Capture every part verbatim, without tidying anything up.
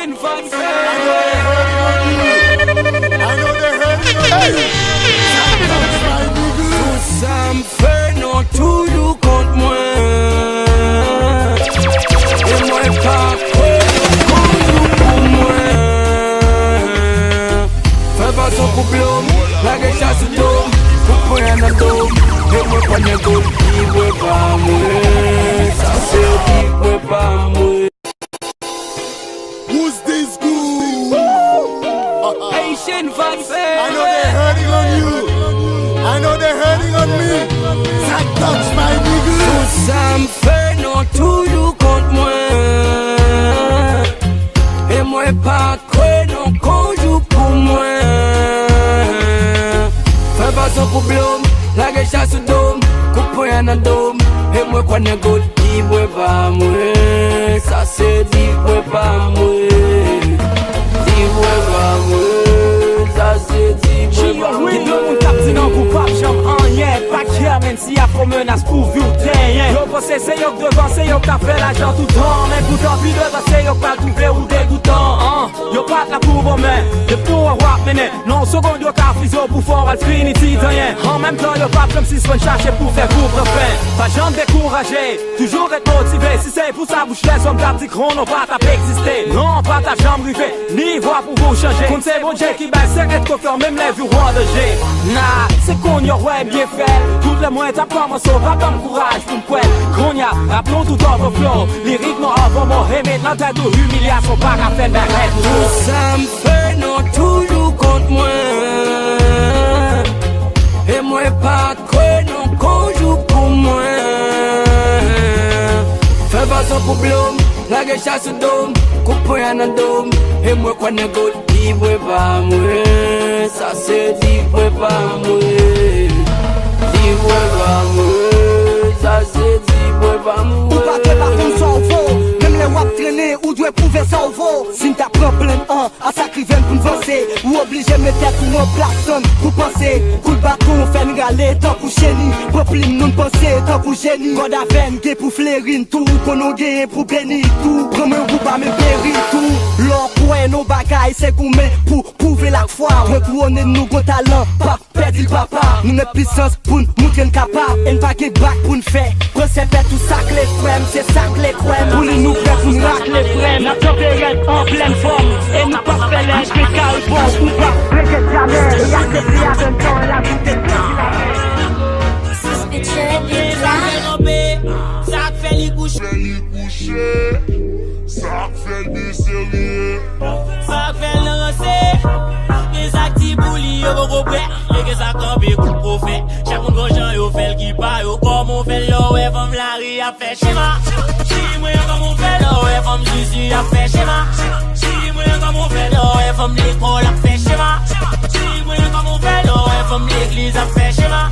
I know they hurting on you. I know they hurting on you. Hey! Touch my nigga. Tout sa m fè nou toujou kont mwen. E mwen pa kwè nou konn jou pou mwen. Fè fason pou blo m, lage cha sou do m, koup pwen an nan do m. E mwen pa nègo, di mwen pa mwen. Sa se di mwen pa mwen. Who's this good? Haitian Vibes. I know they hurting on you. I know they hurting on me. Zach touch my nigga. Tout sa m fè nou toujou kont mwen. E mwen pa kwè nou konn jou pou mwen. Fè fason pou blo m, lage cha sou do m, koup pwen an nan do m. E mwen kwè nègo, di mwen pa mwen. Sa se di mwen pa mwen. Di mwen pa mwen. Sa se di mwen pa mwen. Junior Windo, moun k ap di nan gou p ap janm anyen. Pa kè menm si y ap fè w menas pou vi w tenyen. Yo panse se yo k devan, se yo k ap fè lajan toutan. Men poutan pi devan se yo k pral twouve ou degoutan. An, yo pa t la pou w bon men, depi w wè w ap mennen. Nan yon segonn yo ka fize w pou fè w al fini ti danyen. An menm tan yo p ap janm sispann chache pou fè kou pran fen. Pa janm dekouraje, toujou ret motive. Si se pou sa bouch lèzòm t ap di gran non pa t ap egziste. Non pa t ap janm rive, ni vwa pou ou chanje. Konn se Bondye ki bay sekrè kò fè w menm lè vi w an danje. Na, se kounye a w wè m byen fè l. Tout lè mwen t ap kòmanse w pa ban m kouraj pou m kwè l. Kounye a, raple w tout overflow. Lirikman avan mò, e met nan tèt ou imilyasyon pa ka fè n bèk rèd. Tout sa m fè nou toujou kont mwen. E mwen pa kwè nou konn jou pou mwen. Fè fason pou blo m, lage cha sou do m, koup pwen an nan do m. E mwen kwè nègo, di mwen pa mwen. Sa se di mwen pa mwen. Di mwen pa mwen. Sa se di mwen pa mwen. Ou pa dwe pa konn sa w vo. Menm lè w ap trennen, ou dwe pwouve sa w vo. Si n ta pran plan an, a sa k rive n pou n vanse. Ou oblije met tèt ou an plas san n pou panse. Kout baton fè n rale tankou cheni. Pran plim nou n panse tankou jeni. Kòd avè n gen pou fleri n tou. Konnen w genyen pou beni tou. Pran mwen ou pa menm peri tou. Lè w kwè nan yon bagay se goumen pou pwouve l ak fwa. Mwen kouwonnen nou gon talan pa pèdi l papa. Nou met pisans pou n moutre n kapab. E n pa gen bak pou n fè. Pran sèpèt ou sakle frè m, se sakle kwè m. Pou li nou prè pou n rakle frè m. N ap kanpe rèd an plèn fòm. E nou p ap fè lè K K bon ou pa. Rete jamè, e aksepte avè m tan la pou te pèdi la. Sa k fè li kouche. Sa k fè l byen serye. Sa k fè l nan ranse. Gen sa k di pou li yo poko prè. Men gen sa k kanpe kou pwofèt. Chak moun gon jan yo fè l ki pa yo. Kòman w fè l lè w wè fanm lari ap fè chema? Di mwen kòman w fè lè w wè fanm zizi ap fè chema? Di mwen kòman w fè lè w wè fanm lekòl ap fè chema? Di mwen kòman w fè lè w wè fanm legliz ap fè chema?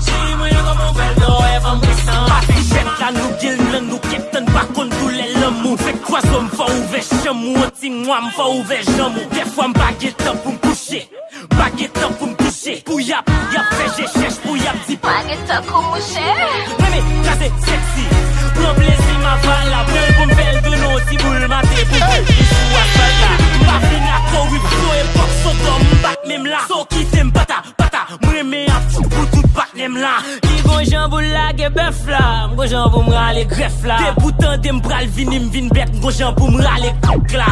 Di mwen kòman w fè lè w wè fanm kristian ap fè chema? Pati fèt la nou gen l nan nou kèt, tann pa konn doulè lanmou. Fèk kwaze m fè w ouvè chanm ou. Ti mwa m fè w ouvè janm ou. Dèfwa m pa gen tan pou m kouche. Pa gen tan pou m touche. Pou y ap, y ap fè je chèch pou y ap di. Pa gen tan pou mouche. Mwen men kraze sèksi. Pran plezi m aval la. Pran l pou m fè l tounen yon ti boul mate pou m fè l sou asfalt la. M pa vin ak koripsyon epòk Sodòm m pa t menm la. So kite m pata, pata. M renmen ap fou pou tout patnè m la. Li gon jan pou l lage bèf la. M gon jan pou m rale grèf la. Depi w tande m pral vini, m vin bèk, m gon jan pou m rale kòk la.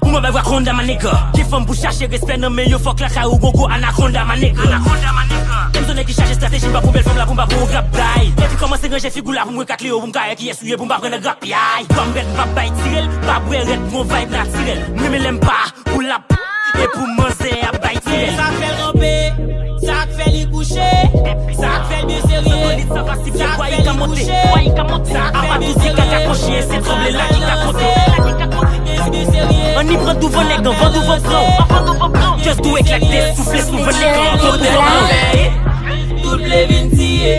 Ou mwen bay wakonda, my nigga. Gen fanm pou chache respè nan men yo, fòk lakay ou gon gwo anakonda, my nigga. Anakonda, my nigga. Menm zone ki chache estrateji, m pa pou bèl fanm la, pou m pa pou yon grap bay. Epi kòmanse ranje figi w la, pou m wè kat li yo, pou m ka wè kiyès ou ye, pou m pa pran nan grapyay. Bwa m rèd, m pa bay tire l, pa bwè rèd, gon vibe natirèl. M renmen lè m pa pou l ap, e pou manzè ap bay tire l. Sa k fè l kanpe, sa k fè li kouche, sa k fè l byen serye. Sa k fè li kouche. Sa k fè li byen serye. Sa k fè li kanpe. Anni pran douvan nèg an, van douvan pran. Just do it like this, soufle sou van nèg an, van douvan pran. Tout vle vin tiye.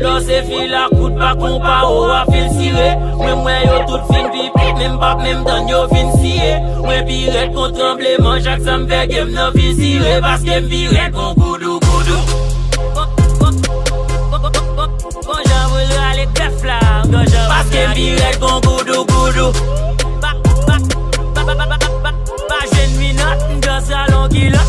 Lò se fil a kout pa konpa ou a fil sire. Mwen m wè yo tout fin pipi, men m p ap menm tann yo fin siye. Mwen pi rèd kon tranbleman, chak sa m fè gen m nan vizire. Paske m pi rèd kon goudou goudou. Gon jan pou l rale grèf la, gon jan pou l rale. Paske m pi rèd kon goudou goudou.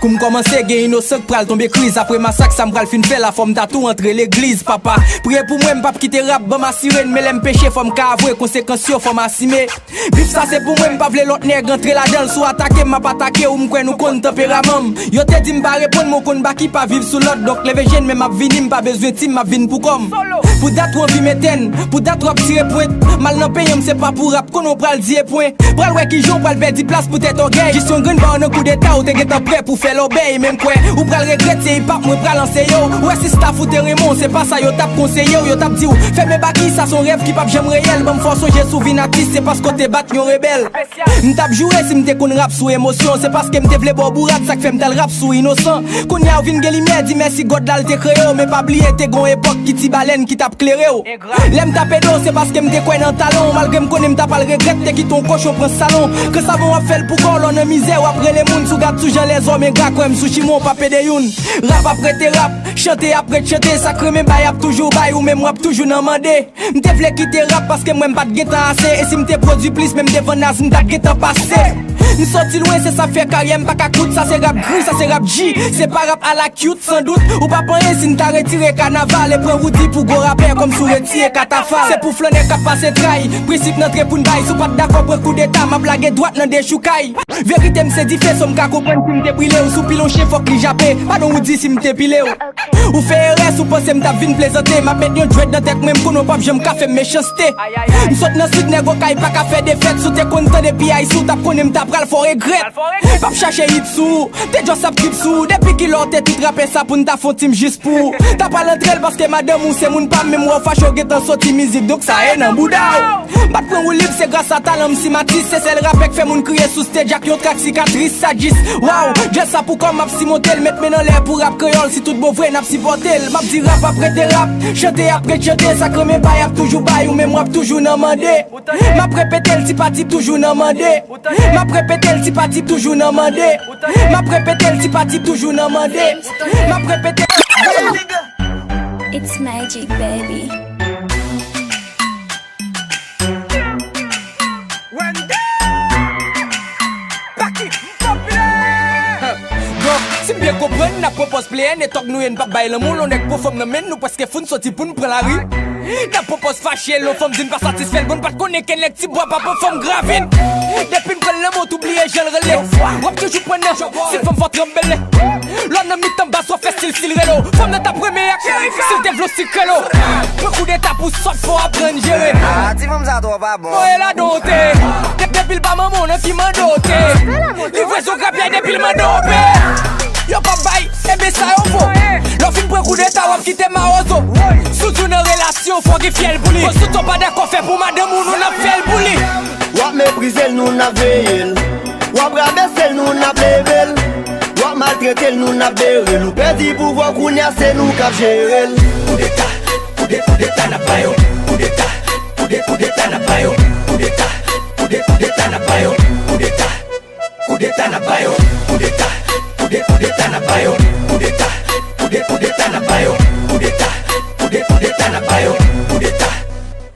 Kou m kòmanse gen inosan k pral tonbe kriz. Apre masak sa m pral fin fè la, fò m ta tou antre legliz. Papa, priye pou mwen, m p ap kite rap ban m asire n. Men lè m peche, fò m ka avwe konsekans yo, fò m asime. Bif sa se pou mwen, m pa vle lòt nèg antre ladan l. Si w atake m, m ap atake w, m kwè nou konn tanperaman m. Yo te di m pa reponn, men w konn Baky pa viv sou lòd. Donk leve je n, men m ap vini, m pa bezwen tim, m ap vin pou kò m. Pou dat w anvi m etèn, pou dat w ap tire pwent. M al nan penyen m, se pa pou rap, konnen w pral di e pwen. Pral wè kijan w pral pèdi plas poutèt ògèy. Jis yon grenn ba w nan koudeta, ou te gentan prè pou fè lòbèy. Men m kwè ou pral regrèt, se hip hop mwen pral anseye w. Ou wè si staff ou te renmen w, se pa sa yo t ap konseye w. Yo t ap di w fèmen Baky, sa se yon rèv ki p ap janm reyèl. Ban m fè w sonje si w vin atis, se paske w te bat yon rebèl. M t ap joure si m te konn rap sou emosyon. Se paske m te vle ba w bourad, sa k fè m t al rap sou inosan. Kounye a w vin gen limyè, di mèsi God la l te kreye w. Men pa bliye, te gen yon epòk ki ti balèn ki t ap klere w. Lè m t ap ede w, se paske m te kwè nan talan w. Malgre m konnen m ta pral regrèt, te kite yon kochon pran salon. Kan savon w ap fè l pou kò w, lè w nan mizè, w ap rele moun. Si w gad sou jan lèzòm engra, kwè m sou chimen w p ap ede youn. Rap ap rete rap, chante ap ret chante. Sa k renmen bay ap toujou bay, ou menm w ap toujou nan mande. M te vle kite rap paske m wè m pa t gen tan ase. E si m te pwodui plis, menm devan Nas, m t ap gentan pase. M soti lwen, se sa fè karyè m pa ka kout. Sa se rap gri, sa se rap G. Se pa rap ala cute, san dout. Ou p ap anyen si n ta retire kanaval e pran Roody pou gwo rapè, kòmsi w retire katafal. Se pou flannè k ap pase tray, prensip n antre pou n bay. Si w pa t dakò pran koudeta, m ap lage dwat nan dechoukay. Verite m se dife, so m ka konprann si m te brile w. Si w pile yon chen, fòk li jape. Padon, Roody, si m te pile w. Ou fè erè si w panse m t ap vin plezante. M ap met yon dread nan tèt mwen, m konnen w p ap janm ka fè m mechanste. M sot nan sid, nèg Okay pa ka fè defèt. Si w te konn tande P I C, w t ap konnen m ta pral fè w regrèt. P ap chache hit sou ou, te just ap trip sou ou. Depi kilè w te tout rapè sa pou n ta fè yon tim jis pou ou? Ta pral antre l paske madanm ou se moun pa m, menm wè w fache w gentan soti mizik, donk sa ye nan bouda w. M pa t pran woulib, se gras a talan m si m atis. Se sèl rapè k fè moun kriye sou stage ak yon trak sikatris, sadis. Waw, djèl sa pou kò m ap simonte l, met men nan lè pou rap kreyòl, si tout bon vre n ap sipòte l. M ap di rap ap rete rap, chante ap ret chante, sa k renmen bay ap toujou bay, ou menm w ap toujou nan mande. M ap repete l, ti pati toujou nan mande. M ap repete l, ti pati toujou nan mande. M ap repete l, ti pati toujou nan mande. M ap repete. It's magic, baby. Wendy! Baky, m popilè! Donk, si m byen konprann, n ap pran pòz pleyè, netòk nou ye, n p ap bay lanmou, lè yon nèg pran fanm nan men n, nou prèske fou, n soti pou n pran lari. N ap pran pòz fache, lè yon fanm di n pa satisfè l, bon, n pa t konnen ke nèg ti bwa pa pran fanm gravin. Depi n pran lanmou, w tou bliye jan l rele. W ap toujou pran nan, si fanm fò tranbele. Lò nan mitan bas, w ap fè stil, stil rele w. Fanm nan t ap renmen ak, si l te vle w sikre l. Pran koudeta pou sòt, fò w aprann jere. Ah, ti fanm sa twò pa bon. Voye ladan w te. De-, depi l pa manman w nan ki mande w te. Livrezon grapyay depi l mande w pe. Yo p ap bay, enben sa yo vo. Lè w fin pran koudeta, w ap kite mawozo. Si w di w nan relasyon, fò w gen fyèl pou li. Bon, si w pa dakò fè pou madanm ou, nou n ap fè l pou li. W ap meprize l, nou n ap veye l. W ap rabese l, nou n ap leve l. W ap maltrete l, nou n ap bere l. Ou pèdi pouvwa w, kounye a se nou k ap jere l. Koudeta, koude, koudeta n ap ba yo. Koudeta, koude, koudeta n ap ba yo. Koudeta, koude, koudeta n ap ba yo. Koudeta, koudeta n ap ba yo. Koudeta, koude, koudeta n ap ba yo. Koudeta, koude, koudeta n ap ba yo. Koudeta, koude, koudeta n ap ba yo. Koudeta.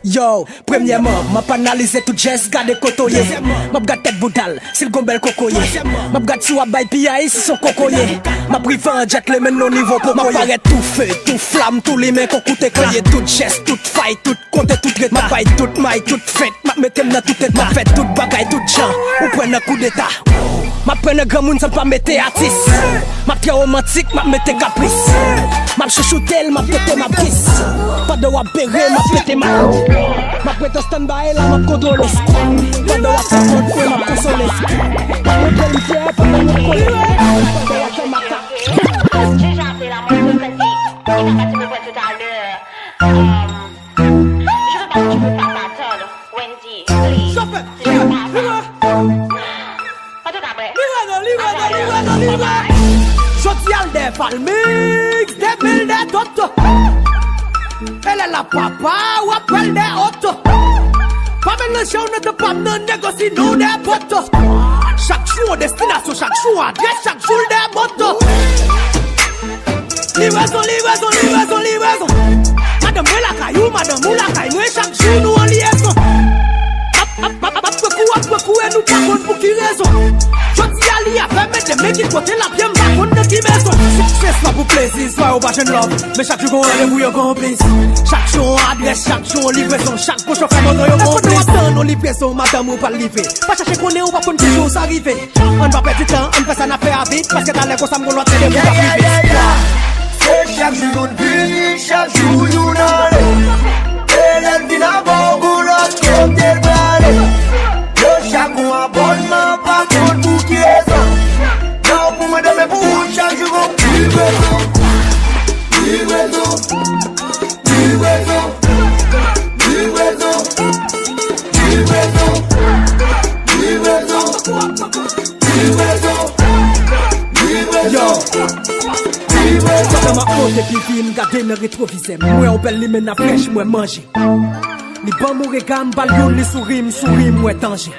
Yo, premyèman, m ap analize tout jès, gade kote w ye. M ap gad tèt bouda l, si l gon bèl kokoye. M ap gad si w ap bay piyay, si s on kokoye. M ap rive an djèt, le menn nan nivo popoye. M ap parèt tou fe, tou flam, tou limen kon kout ekla. Voye tout jès, tout fay, tout konte, tout reta. M ap bay tout may, tout fent, m ap mete m nan tout eta. M ap fè tout bagay, tout jan, ou pran nan koudeta. M ap pran nan granmoun san m pa mete atis. M ap trè womantik, m ap mete kapris. M ap chouchoute l, m ap tete, m ap kis. Pandan w ap bere, m ap pete, m ap. M ap ret an standby la, m ap kontwole. Pandan w ap fè kòd mwen, m ap konsole. M ap montre l fyè, pandan m ap kole. Pandan w ap fè makak. Deja apre la, mwen regrèt. E kaka ti mwen pran toutalè. Um, je veux pas que tu me fasses attendre, Wendy, please. Antouka, bref. Li wè non, li wè non, li wè non, li wè. Jodi a l dèyè Palmix, demen l dèyè Toto. E lè l ap papa, w ap wè l dèyè oto. Pa melanje w nan tan pa m nan, nèg, sinon w dèyè poto. Chak jou yon destinasyon, chak jou yon adrès, chak jou l dèyè moto. Li rezon, li rezon, li rezon, li rezon. Madanm mwen lakay ou, madanm ou lakay mwen, chak jou nou an lyezon. Ap, ap, ap, ap pran kou, ap pran kou, e nou pa konn pou ki rezon. Jodi a li avè m, e demen ki kote l ap ye m pa konnen. Pou plezi, swa yo pa jwenn love, men chak jou gon randevou, yo gon plis. Chak jou yon adrès, chak jou yon livrezon, chak gon chofè moto, yo gon plis. Pandan w ap tann yon livrezon, madanm ou pral livre. Pa chache konnen, ou pa konn ki jou sa rive. Ann pa pèdi tan, ann fè sa n ap fè a vit, paske talè konsa m gon lòt randevou k ap rive. Se chak jou youn vini, chak jou youn ale. E lè l vin avè w, gon lòt kote l prale. Yo chak gon abònman, pa konn pou ki rezon. Nan pou mwen demen pou ou, chak jou gon livraison. Livraison. Livraison. Livraison. Livraison. Livraison. Yo. Pandan m ap monte P V, m gade nan retwovizè m. M wè yon bèl limena frèch, m wè manje. Li ban m yon rega, m ba l youn, li souri, m souri, m wè danje.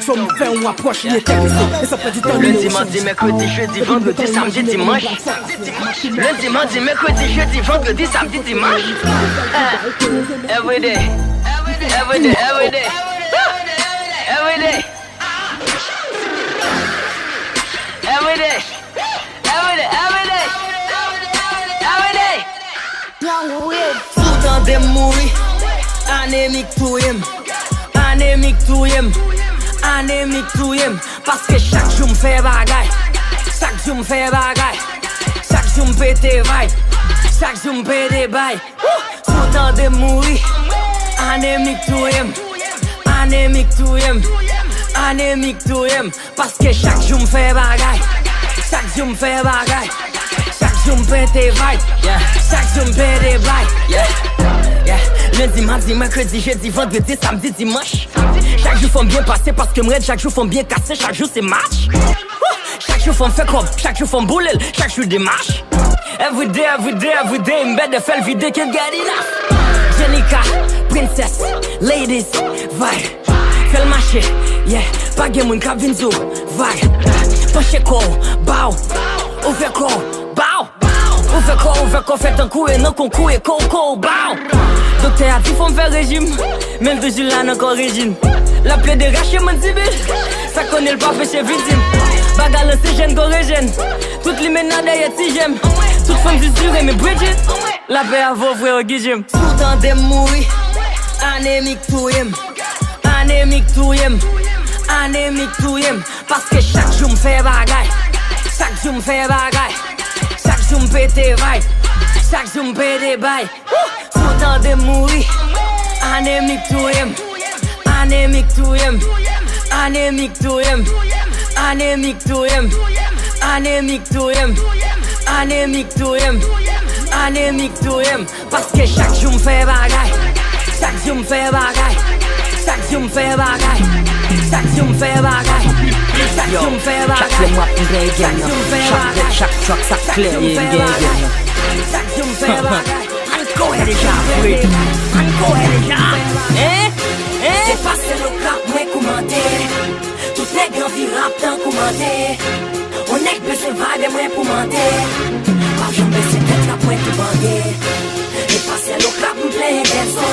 So m fè yon apwòch, li enterese. E san pèdi tan, nimewo chanje. Lendi, madi, mèkredi, jedi, vandredi, samdi, dimanch. Lendi, madi, mèkredi, jedi, vandredi, samdi, dimanch. Eh, every day. Every day, every day. Every day. Every day. Every day, every day. Every day. Young Wave. Si w tande m mouri, anemi k touye m. Anemi k touye m. Anemi k touye m. Paske chak jou m fè bagay. Chak jou m fè bagay. Chak jou m pete vay. Chak jou m pete bay. Woo! Si w tande m mouri, anemi k touye m. Anemi k touye m. Anemi k touye m. Paske chak jou m fè bagay. Chak jou m fè bagay. Chak jou m pete vay. Yeah. Chak jou m pete vay. Yeah. Yeah. Lendi, madi, mèkredi, jedi, vandredi, samdi, dimanch. Chak jou fò m byen pase paske m rèd. Chak jou fò m byen kase. Chak jou se match. Woo! Chak jou fò m fè kòb. Chak jou fò m boule l. Chak jou demach. Every day, every day, every day, m bède fè l vide, can't get enough. Jenika, princess, ladies, vibe. Fè l mache, yeah, pa gen moun k ap vin di w, vibe. Panche kò w, bow. Ouvè kò w, bow. Ouvè kò w, ouvè kò w, fè tankou e nan konkou e kò w, kò w, bow. Doktè a di fò m fè rejim, men m toujou la nan kò rejim. L ap plede rache mandibil, sa konnen l pa peche vin di m. Bagay lan se jèn kò rejèn. Tout limena dèyè ti jèm. Tout fanm zizire men Bridget. Lapè avè w frè Guy James. Si w tande m mouri, anemi k touye m. Anemi k touye m. Anemi k touye m. Paske chak jou m fè bagay. Chak jou m fè bagay. Chak jou m pete vay. Chak jou m pete bay. Woo! Si w tande m mouri, anemi k touye m. Anemi k touye m. Anemi k touye m. Anemi k touye m. Anemi k touye m. Anemi k touye m. Anemi k touye m. Paske chak jou m fè bagay. Chak jou m fè bagay. Chak jou m fè bagay. Chak jou m fè bagay. Chak jou m fè bagay. Yo, chak lè m rap, m gen gen nan. Chak lè, chak track, sa klè, ye, m gen gen nan. Chak jou m fè bagay. Ann kò wè deja vre. Ann kò wè deja. Hein? Hein? Se pa sèl Okap mwen koumande. Tout nèg anvi rap tankou mande. On nèg bezwen vibe mwen pou mande. Pa janm bese tèt la mwen tou bande. E pa sèl Okap m plenyen dèzo.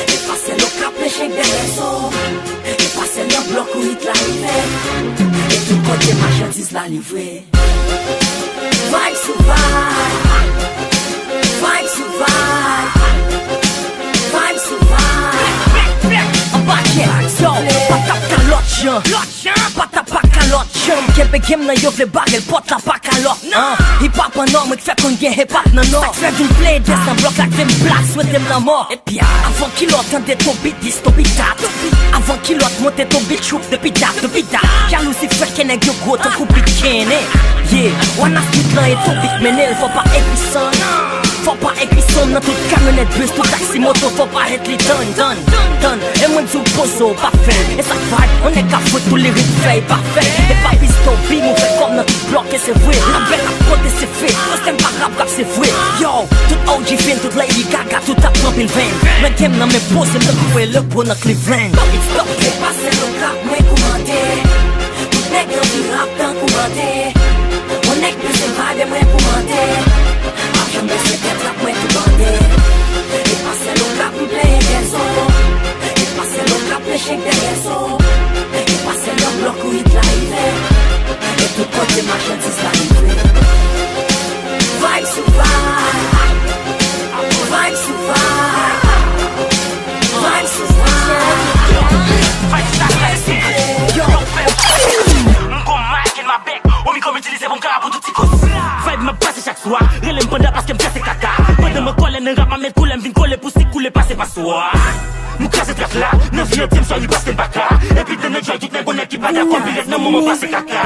E pa sèl Okap men chen k dèyè zo. E pa sèl nan blòk ou hit la rive. E tout kote machandiz la livre. Vibe sou vibe. Vibe sou vibe. Vibe sou vibe. Anba kè, yo, pa t ap ka lòt jan. Lòt jan. Pa t ap pa ka lòt jan. Kenbe game nan yo vle bare l, pòt la pa ka lòk. Non. Hip hop an nò, mwen k fè konn gen hip hop nan nò. Sa k fè vin plede san blòk la k vle m plat, swete m lanmò. Avan kilòt tande Toby dis, Toby dat. Avan kilòt monte Toby tchoup, Toby dat, Toby dat. Jalouzi fè kè nèg yo gwo tankou Big Kenny. Yeah, Wana Street lan e Toby k mennen l, fò pa ekri san. Fò pa ekri san nan tout kamyonèt, bis, tout taksi, moto, fò pa hèt li tann, tann, tann. E mwen di w poze w pa fè l. E sa k vibe, on nèg ka fout pou lirik fè, e pa fè l. E pa pis Toby, move kòm nan tout blòk, e se vre. Labèl ap pote se fe. Poste m pa rap, rap se vre. Yo, tout O G fin, tout Lady Gaga, tout ap pran pil venn. Mwen game nan men poze m tankou e le bro nan Cleveland. It's the hit. Se pa sèl Okap mwen koumande. Tout nèg anvi rap tankou mande. On nèg bezwen vibe mwen pou mande. Pa janm bese tèt la mwen tou bande. E pa sèl Okap m plenyen dèzo. E pa sèl Okap men chen k dèyè zo. E pa sèl nan blòk ou hit la rive. E tout kote machandiz la livre. Nan rap, m a met koulè, m vin kole pou sik koule pase paswa. Nou kraze trak la, nan vi an tèm swa wi paske m pa ka. Epi dan nan djòl, tout nèg on nèg ki pa dakò, m vin ret nan moman pase kaka.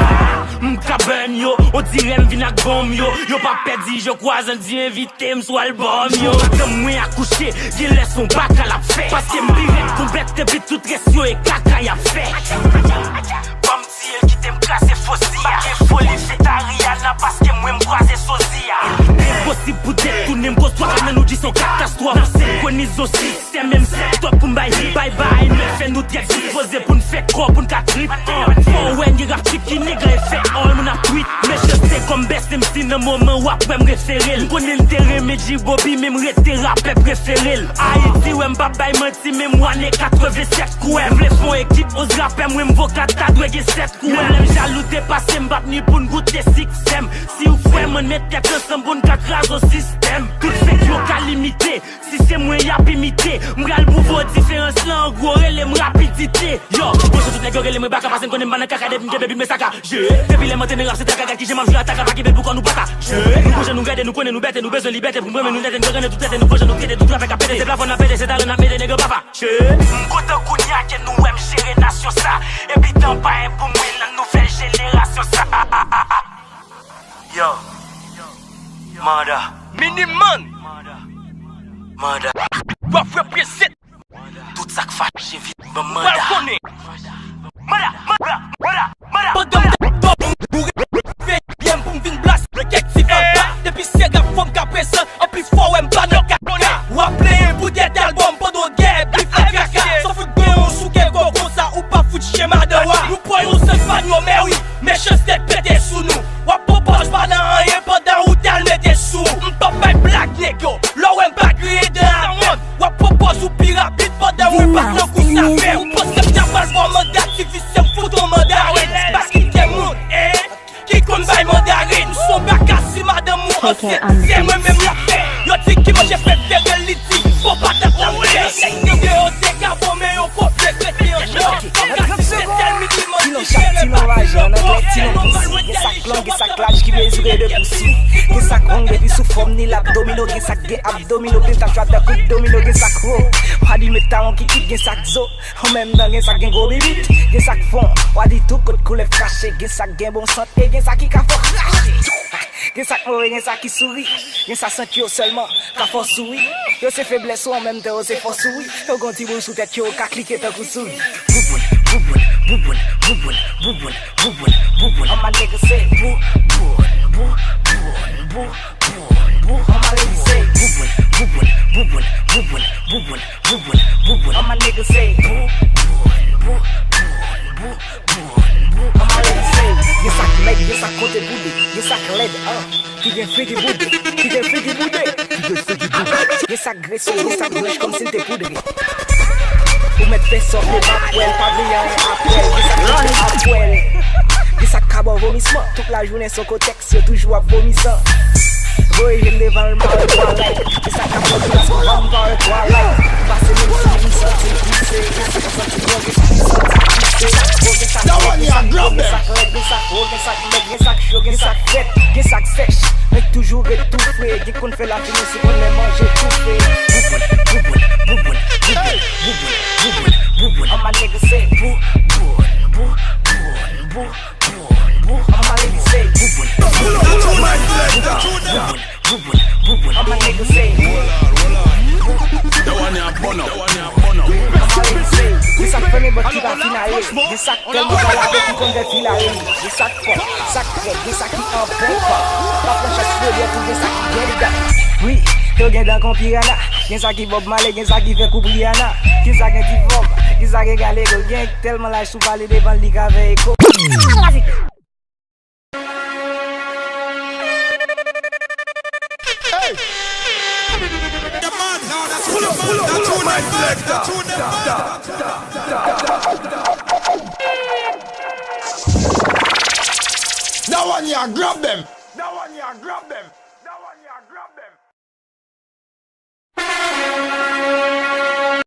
M ka bèn yo, on dirè m vin ak bonm yo. Yo pa pèdi, je crois, an di envite m sou albòm yo. Madanm mwen akouche, gen lè se on baka l ap fè. Paske m pi rèd kon bèt, epi tout rès yo e kaka y ap fè. Ban m tiye l, kite m kraze fosi a. Pa gen foli fèt Ariana, paske mwen m kwaze sozi a. Enposib pou detounen m, koz twa ka nan nou di se on katastwòf. N ap senkwonize on sistèm, menm sèt twòp pou m bay hit. Bay bay, nou fè nou trèt, dispoze pou n fè kò, pou n ka trip. Fò w wè n gen rap trip ki nèg la e fè all, moun ap tweet. Mechanste kòm best M C nan moman w ap wè m refere l. M konnen l te renmen G-Bobby, men m rete rapè prefere l. Ayiti, wè m p ap bay manti, men m wane katrevennsèt kou. M vle fè on ekip onz rapè, mwen m voka ta dwe gen sèt kou. Menm lè m jalou depase, m p ap ni pou n goute siksè m. Si w kwè m, ann met tèt ansanm pou n ka kraze on sistèm. Tout fèk yo ka limite, si se mwen y ap imite. M pral pwouve w diferans lan, an gwo, rele m rapidite. Yo, bonjou tout nèg yo rele mwen baka, paske n konnen m pa nan kaka, depi m kenbe bit mwen sakaje. Depi lè m antre nan rap, se traka ki je m ap jwe ataka, pa kenbe l pou kò nou pataje. Nou gon jan nou rèd e nou konnen nou bèt e nou bezwen libète pou n pran men nou nèt e n pran nan tout tèt e nou gon jan nou trete, tout trafik ap pete. Se plafon n ap pete, se talan n ap mete, nèg yo pa fache. M kontan kounye a ke nou wè m jere nasyon sa. Epi tan pa en pou mwen nan nouvèl jenerasyon sa. Yo, Manda. Miniman. Manda. W ap reprezent. Tout sa k fache vit ban m manda. Pral konnen. Manda, manda, manda, manda. Pandan m t ap dòmi, ou reveye m pou m vin blase kèk ti vag. Depi se rap fò m ka prezan, anplis fò w wè m pa nan kaka. W ap plenyen pou dèt albòm pandan w gen pli fè traka. Sa fout gen yon souke koko sa, ou pa fout chen madan w a. Nou pran yon sèl fanyo, mè wi. Mechanste pete sou nou. W ap pran pòz pa nan anyen pandan ou t al mete sou. M p ap bay blag nèg yo. Lè w wè m pa griyen dan avè w. W ap pran pòz ou pi rapid pandan w wè m pa t nan kous afè w. Ou panse m ta pral ba w manda, ti visye m fout on mandarin. Paske gen moun, en, ki konn bay mandarin. M s on baka si madanm ou ansent, se mwen menm l ap fè. Yo di ki manje prefere l, li di bon patat l ap fè. Nèg yo deyò te ka bon, men yo konplis rete andan. Kilon chat, kilon lajan, nan klè, kilon pisi. Gen sa k long, gen sa k laj, ki mezire de pousi. Gen sa k ong epi sou fòm ni labdomino. Gen sa k gen abdomino, pil tap chwa tankou domino. Gen sa k wo, w a di met talon ki kit. Gen sa k zo, an menm tan gen sa k gen gwo bibit. Gen sa k fon, w a di tou kot koulèv kache. Gen sa k gen bon sant e gen sa ki ka fè w krache. Gen sa k move, gen sa ki souri. Gen sa sant yo sèlman ka fè w souri. Yo se feblès ou, an menm tan yo se fòs ou wi. Yo gon ti boul sou tèt yo, yo ka klike tankou souri. Bouboun, bouboun, bouboun, bouboun, bouboun, bouboun, bouboun. All my niggas say bouboun, bouboun, bouboun, bouboun. All my ladies say bouboun, bouboun, bouboun, bouboun, bouboun, bouboun, bouboun. All my niggas say bouboun, bouboun, bouboun, bouboun. All my ladies say. Gen sa k mèg, gen sa k konte pou de, gen sa k lèd, ah. Ki gen figi boude, ki gen figi boude, ki gen figi boude. Gen sa k grese, gen sa k blanch kòmsi l te poudre. Ou mèt fè sa w vle, pa pwèl, pa bliye anyen apwèl. Gen sa k pote apwèl. Gen sa k ka ba w vomisman, tout lajounen se on kotèks, yo toujou ap vomi san. Voye je m devan l, m pa wè twalèt. Gen sa k ap fè w di paske m pa wè twalèt. Pase menm si m santi l pise, gen sa k santi bon, gen sa k santi pise. Bon, gen sa k fò, gen sa k wo, gen sa k lèd, gen sa k wo, gen sa k mèg, gen sa k cho, gen sa k frèt, gen sa k sèch. Mèt toujou ret tou fre, gen konn fè lafini si konn lè manje toufe. Bouboun, bouboun, bouboun, bouboun, bouboun, bouboun, bouboun. All my niggas say bouboun, bouboun, bouboun, bouboun, bouboun. All my ladies say bouboun, bouboun, bouboun, bouboun, bouboun, bouboun. All my niggas say bouboun, bouboun, bouboun. All my ladies say. Gen sa k fèmen bòt ki pa fin ale. Gen sa k tèlman ka lave ki konn fè fil ale. Gen sa k fò, sa k krèk, gen sa ki an bon pa. Pa pran chans fè lè pou gen sa ki gen dega. Wi, yo gen dan kon pirana. Gen sa ki Bob Marley, gen sa ki fè kou Rihanna. Gen sa gen ti fòm, gen sa gen gale ko. Gen tèlman laj sou pale devan li ka fè eko. Hey! Pull up, pull up, pull up, my selector. That one ya, grab dem. That one ya, grab dem.